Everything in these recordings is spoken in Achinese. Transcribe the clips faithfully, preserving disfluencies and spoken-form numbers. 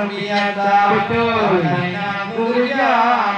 Biasa. Betul. Karena gereja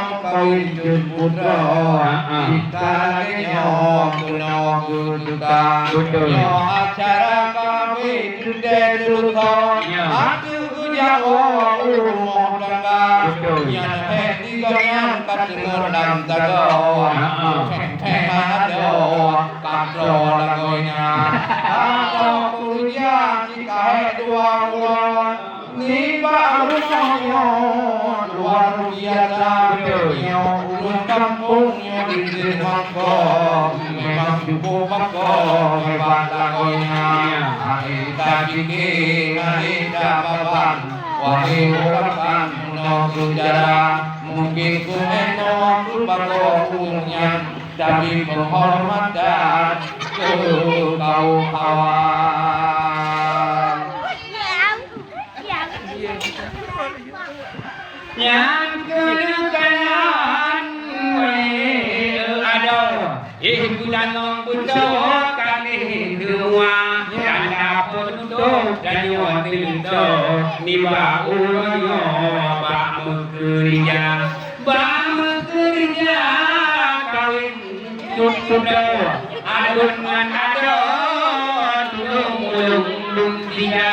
meukawen jeuet putroe. Ha, ha. Kita lagèe nyoe keunoe keu teuka. Betul. Nyoe acara kawin teuntèe teuka. Ya. Ateueh geujawoe u rumoh tangga. Betul. Nyan hèk tiga nyang ka teungeut lam tagoe. Ha, ha. Hèk-hèk adoe ka troh lagoe nyan. Adoe keureuja jikahèk dua uroe. Nibak rumoh nyoe luar biasa. Betul. Nyoe ureueng kampung nyoe di Seumakong memang cukup bako hebat lagoe nyan. Ya. Hai tapike, hai tapaban, wahé ureueng kampung nyoe sejarah. Mungkin keunoe bako ureueng nyan, tapi penghormatan keu kaum awam. Nyang keuneuk kalon, wéh, adoe. Eh, geutanong beutôi ka lheueh teuma. Nyang tapeununtut tanyoe teuntèe nibak uroe nyoe bak meukeureuja. Bak meukeureuja kawin Cut putroe, alun ngon adoe, tulông ulông lôn sija.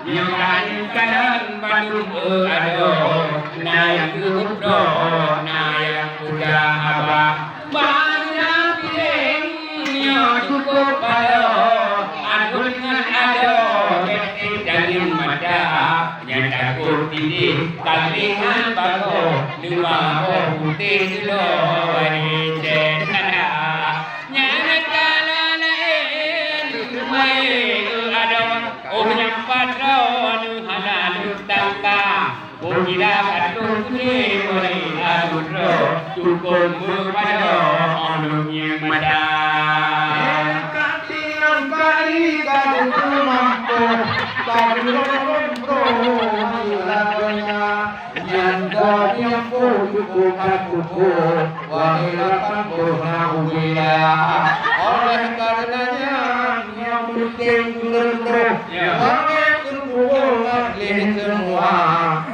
Nyoe kan kalon bandum, eh, adoe, na nyang keu putroe, na nyang keu haba. Bak na piléh nyoe cukup paloe, alun ngon adoe, bèk teuh daging mata. Nyang takot dideh ka lihat bako, dua boh putéh dudoe icét. Nyang ka laén, mai adoe, oh nyang padroe hana leuet tangka. Bukira ka tuh putéh, bari adoe, cukup meupadroe, oh nyang mata. Nyang ka tiang kali ka tuh mampu, ka tuh mampu, Nyan ka nyang peucukôp that peuko, wahé rakan boh na ubila. Oleh karena nyan, nyang peunteng keureun roh, wahé keuneuk lé seumua.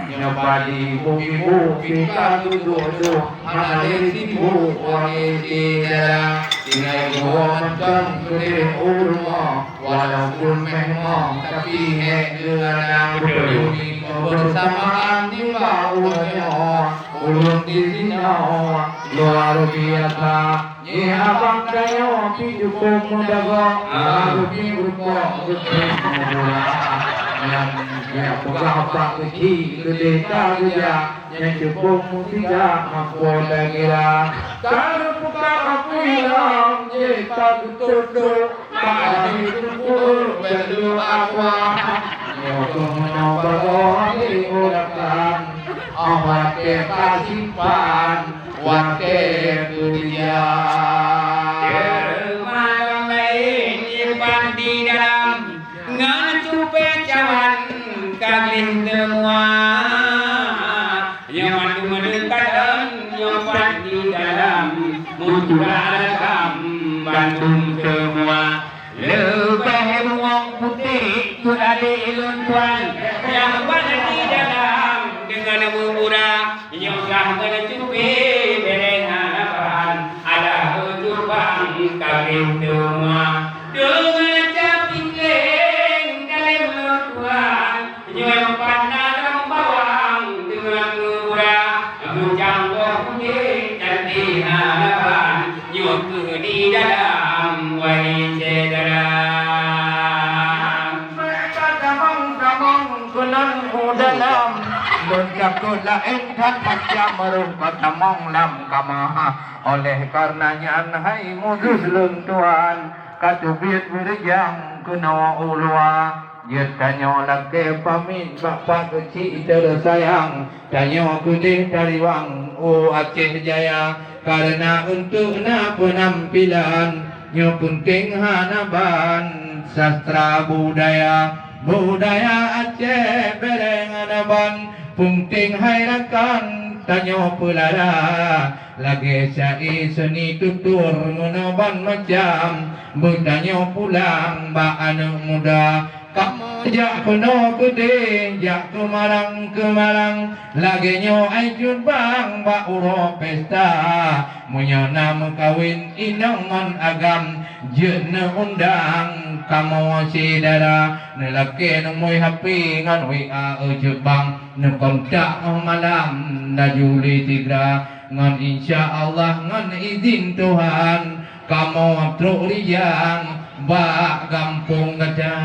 Nyoe padi bukit-bukit ka geuduek-duek, hana lé sibuk wahé syedara. Tinggai geuwoe mantong keudeh u rumoh. Walaupun méh mong, tapi hék geuh na. Betul. Keubeusamaan nibak uroe nyoe, ureueng di sinoe luar biasa. Nyoe abang tanyoe pih cukôp meudagoe, ah, geubi rukok, geubi meuburak. Nyang, nyang peugah bak keuchik keudeh ka geujak, nyang cukôp meusidak mampu tagira. Ka geupeugah apui lom, jih ka geutôp-tôp. Padi teupeu bèk lheueh akwa, nyoe keuh meunoe bagoe di ulakan, oh watèe ka simpan, watèe keureuja. Teuma lom laén nyimpan di dalam, ngon cupet cawan ka gleh teuma. Nyoe mandum meudeukatan, nyoe pat di dalam, meucura ragam bandum teuma. Leubeh bungöng putéh cut adék lôn tuan, nyang ban di dalam deungon meubura. Nyoe gah meucupi bereng harapan, alah beutubang kami teuma. Deungon caping leng kalém lôn tuan, nyoe pat na lam bawang deungon meubura, meucang boh putéh dan di hadapan, nyoe keuh di dalam wahé syedara. Ka tamong-tamong keunan u dalam, lôn takot laén that macam roh ka tamong lam kama. Oleh karena nyan hai muduh lôn tuan, ka teubiet beurijang keunoe u luwa. Jeuet tanyoe lakèe pamit bak pak keuchik teurasayang, tanyoe keudeh tariwang u Aceh Jaya. Karena untuk na peunampilan, nyoe peunteng hana ban sastra budaya. Budaya Aceh bereng hana ban, peunteng hai rakan Tanyoe peulara lagée saé seuni tutur meunoe ban macam. Beutanyoe pulang bak aneuëk muda, kamoe jak keunoe keudeh, jak keumarang-keumarang. Lagée nyoe ai cut bang bak uroe pesta. Meunyoe na meukawen inong ngon agam, jeuet neuundang kamoe syedara. Neulakée neumui hape ngon W A cut bang. Neukontak óh malam laju lé sigra, ngon insya Allah ngon izin Tuhan, kamoe trok rijang bak gampông gata.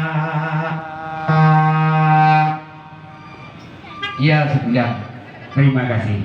Ya, sekian. Terima kasih.